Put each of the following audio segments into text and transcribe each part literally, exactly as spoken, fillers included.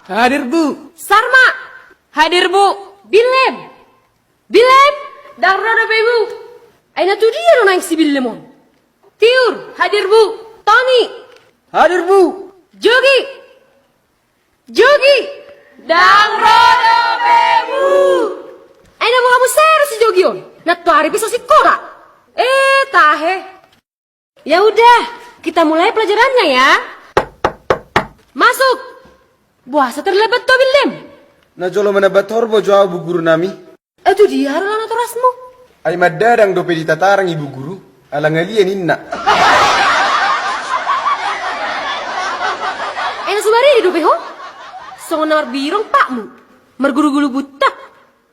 Hadir, Bu. Sarma. Hadir, Bu. Billem. Billem. Ndang ro dope, Bu. Ai na tu dia do naeng si Billem on? Tiur. Hadir, Bu. Toni. Hadir, Bu. Jogi. Jogi. Ndang ro dope, Bu. Ai na boha muse ro si Jogi on? Nantoari pe so sikola. Eh, tahe. Ya udah, kita mulai pelajarannya ya. Masuk. Boasa terlambat ho, Billem? Na jolo manambat horbo jo au, Bu Guru nami. Eh, tu dia ro natorasmu? Ai mandadang dope di tataring, Ibu Guru, ala ngalian inna. Ai na so maridi dope ho? Songon na marbirong patmu, margulugulu buntak.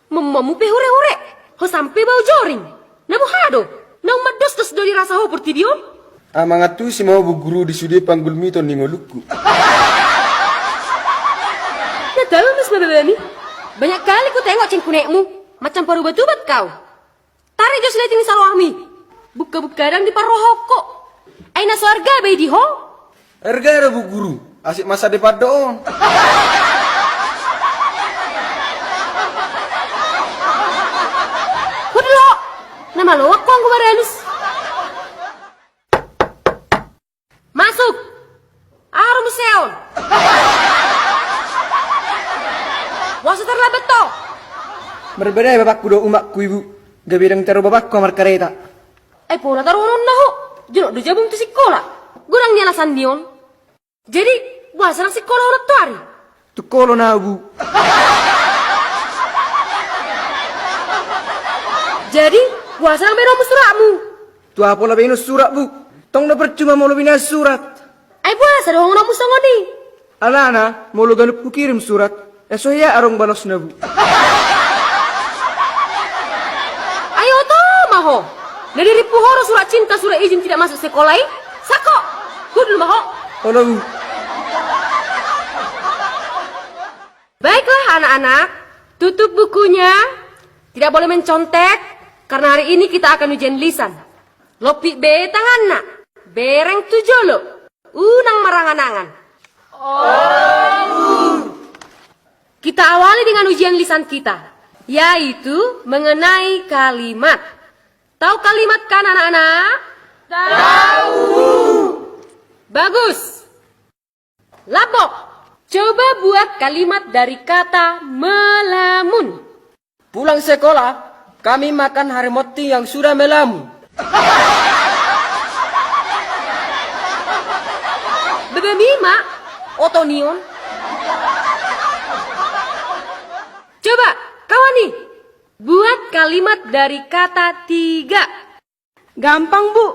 Mommomu pe hurehure, ho sampe bau joring. Na boha do? Naung mandosdos do dirasa ho portibi on? Ai mangantusi ma ho, Bu Guru, di sude panggulmiton ni ngolungku. Na talmas ma babami. Banyak kali kutengok cengkunekmu, macam parubat-ubat kau. Tarik jo sileting ni saroami. Bungka-bungka ndang diparrohahon ho. Ai na so arga be i di ho? Arga do, Bu Guru, asik masa depan do on. Hudlo, na maloak ho anggo baranus. Masuk. Aha ro muse on? Boasa terlambat ho? Marbadai bapakku dohot umakku, Ibu. Gabe ndang taro bapakku markareta. Ai pola taruhononna ho? Jonok do jabum tu sikola. Godang ni alasan ni on. Jadi, boasa ndang sikola ho nantoari? Tu kolo na au, Bu. Jadi, boasa ndang baenonmu suratmu? Tu aha pola baenon surat, Bu? Tong do percuma molo binaen surat. Ai boasa dohononmu songon i? Alana, molo ganup hukirim surat, eh, so hea adong balosna, Bu. Ai oto ma ho. Na dirimpu ho do surat cinta, surat izin tidak masuk sekolah i? Sako. Hudul ma ho. Olo, Bu. Baiklah, anak-anak. Tutup bukunya. Tidak boleh mencontek, karena hari ini kita akan ujian lisan. Lopi be tanganna. Bereng tu jolo. Unang marangan-angan. Kita awali dengan ujian lisan kita, yaitu mengenai kalimat. Tahu kalimat kan, anak-anak? Tahu. Bagus. Labok. Coba buat kalimat dari kata melamun. Pulang sekolah, kami makan harimonting yang sudah melamun. Bebemi ma, oto ni on. Coba, kau Ani, buat kalimat dari kata tiga. Gampang, Bu.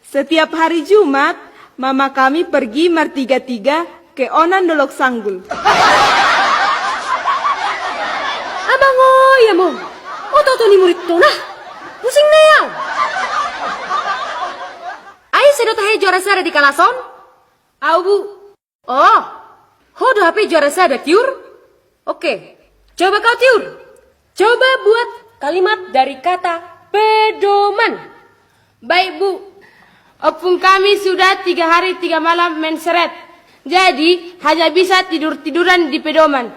Setiap hari Jumat, mama kami pergi martiga-tiga ke onan Dolok Sanggul. Abang, o iya, Mom. Oto-oto ni murid tona. Pusing na au. Ai ise do tahe juara sada di kalas on? Au, Bu. Oh, ho do hape juara sada, Tiur? Oke, coba kau, Tiur. Coba buat kalimat dari kata pedoman. Baik, Bu. Opung kami sudah tiga hari tiga malam menseret. Jadi, hanya bisa tidur-tiduran di pedoman.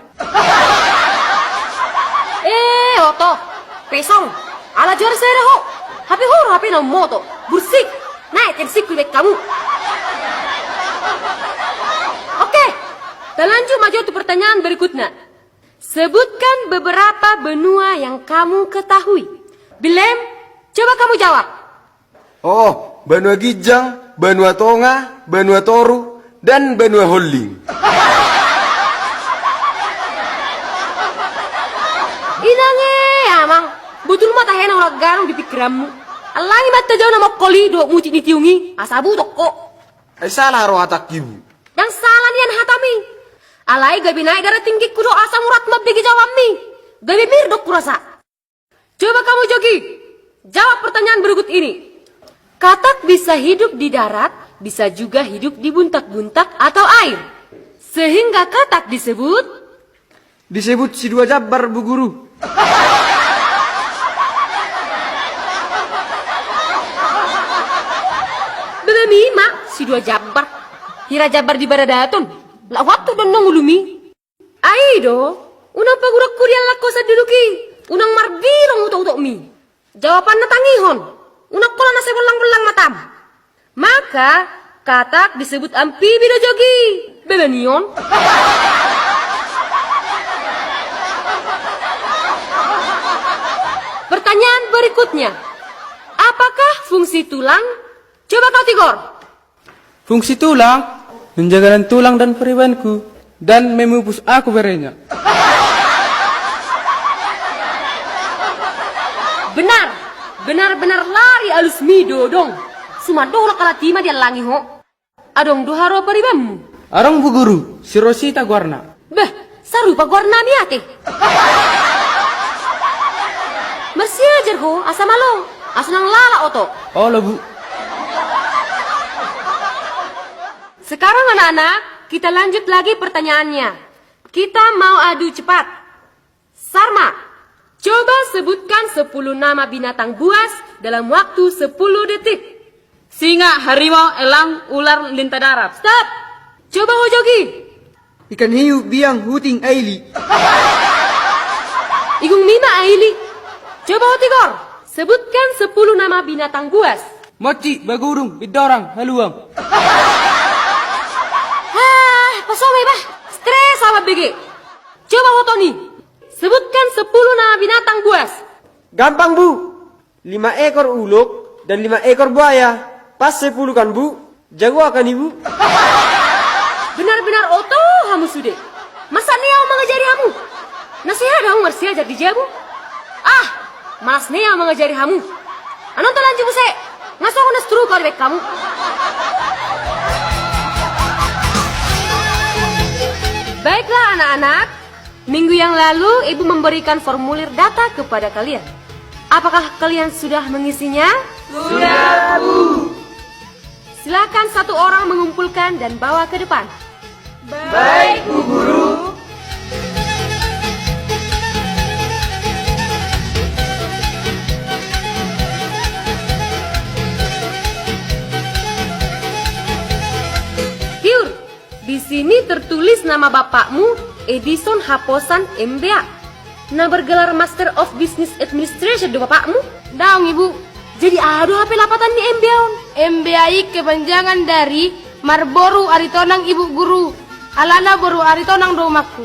Eh, oto, pesong, ala juara sada ho. Hape ho do hape na ummoto, bursik. Naek tensingku dibaen hamu. Oke, talanjut ma jo tu pertanyaan berikutna. Sebutkan beberapa benua yang kamu ketahui. Bilem, coba kamu jawab. Oh, banua ginjang, banua tonga, banua toru, dan banua holing. Inang e, Amang. Botul ma tahe na hurang ganong di pingkiranmu. Allangi ma antajau na mongkol i dohot mutik ni tiung i, asa butok ho. Ai sala roha tangkibu. Ndang sala nian hatami. Alai gabe naek darah tinggingku dohot asam urat mambege jawabanmi. Gabe mir do hurasa. Coba kamu, Jogi, jawab pertanyaan berikut ini. Katak bisa hidup di darat, bisa juga hidup di buntak-buntak atau air. Sehingga katak disebut? Disebut si dua jambar, Bu Guru. Bebemi ma, si dua jambar. Hira jambar di baradaton. Laho tu dondong ulumi. I do, unang paguranghon diallang ho sanduduk i, unang marbirong utokutokmi. Jawabanna tangihon, unang holan na sai bollang-bollang matam. Maka, katak disebut amfibi do jogi. Bebanion. Pertanyaan berikutnya. Apakah fungsi tulang? Coba kau, Tigor. Fungsi tulang, menjaga tulang dan paribanku, dan memupus aku berenya. Benar, benar-benar lari alusmi dodong. Suman do holan halak i ma diallangi ho. Adong do haroa paribanmu? Adong, Bu Guru, si Rosita goarna. Beh, sarupa goarnami ate. Marsiajar ho, asa malo, asa unang lala oto. Olo, Bu. Sekarang anak-anak, kita lanjut lagi pertanyaannya. Kita mau adu cepat. Sarma, coba sebutkan sepuluh nama binatang buas dalam waktu sepuluh detik. Singa, harimau, elang, ular, lintah darat. Stop. Coba ho jogi. Ikan hiu, biang, huting, aili. Igung mima aili. Coba ho Tigor. Sebutkan sepuluh nama binatang buas. Monci, bagudung, bidorang, haluang. Hah, pasomai bah. Stres awan bege. Coba ho Toni. Sebutkan sepuluh nama binatang buas. Gampang, Bu. Lima ekor ulok dan lima ekor buaya. Pas sepuluh kan, Bu? Jago akan, Ibu. Benar-benar oto hamu sude. Masa ni au mangajari hamu? Na sehat hamu marsiajar di jabu. Ah, malas ni au mangajari hamu. Annon to lanjut muse. Nga songon na struk au dibaen hamu. Baiklah anak-anak. Minggu yang lalu, Ibu memberikan formulir data kepada kalian. Apakah kalian sudah mengisinya? Sudah, Bu. Silakan satu orang mengumpulkan dan bawa ke depan. Baik, Bu Guru. Tiur. Di sini tertulis nama bapakmu, Edison Haposan, M B A. Na bergelar Master of Business Administration do bapakmu? Daong, Ibu. Jadi aha do hape lapatan ni M B A on? M B A i kepanjangan dari Marboru Aritonang, Ibu Guru. Alana boru Aritonang do umakku.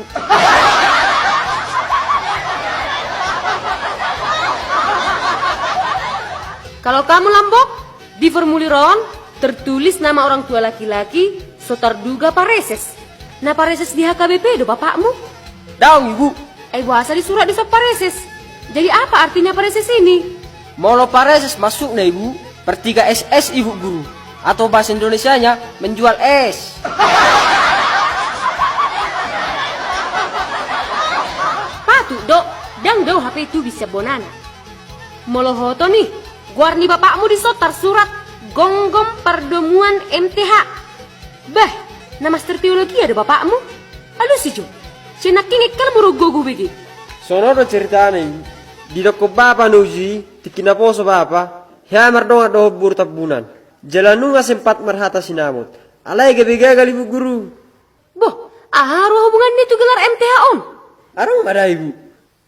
Kalau kamu, Lambok, di formulir on tertulis nama orang tua laki-laki Sotarduga Pareses. Na pareses di H K B P do bapakmu? Daong, Ibu. Ai boasa disurat do Sotarpareses? Jadi apa artinya pareses ini? Molo pareses maksudna, Ibu, pertiga S S, Ibu Guru. Atau bahasa Indonesianya, menjual es. Patut do, ndang dao hape tubis sian bonana. Molo ho Toni, goar ni bapakmu dison tarsurat Gomgom Pardomuan M T H. Bah, na master teologia do bapakmu? Alusi jo. Sian nangkin ingkon molo gogo bege. Songon on do ceritana i. Didokkon bapa na uju i, tingki naposo bapa, hea mardongan dohot boru Tambunan. Jala nunga sempat marhata sinamot. Alai gabe gagal, Ibu Guru. Boh, aha roha hubunganna tu gelar M T H on? Adong ma da, Ibu.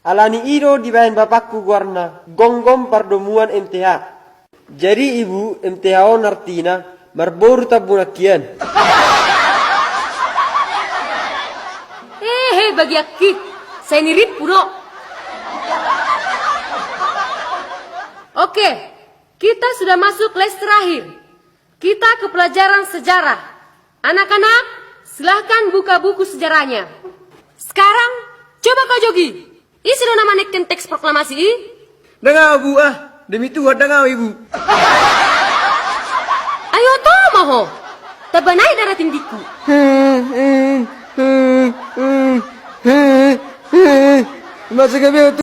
Alani i do dibaen bapakku goarna Gomgom Pardomuan M T H. Jadi, Ibu, M T H on artina Marboru Tambunan hian. Hehe, bagianki. Sai nirimpu do. Oke, kita sudah masuk les terakhir. Kita ke pelajaran sejarah. Anak-anak, silahkan buka buku sejarahnya. Sekarang, coba kau jogi. Ise do na maneken teks proklamasi i? Ndang au, Bu, ah. Demi Tuhan, ndang au, Ibu. Ai oto ma ho. Tamba naek darah tinggiku. Masa gabe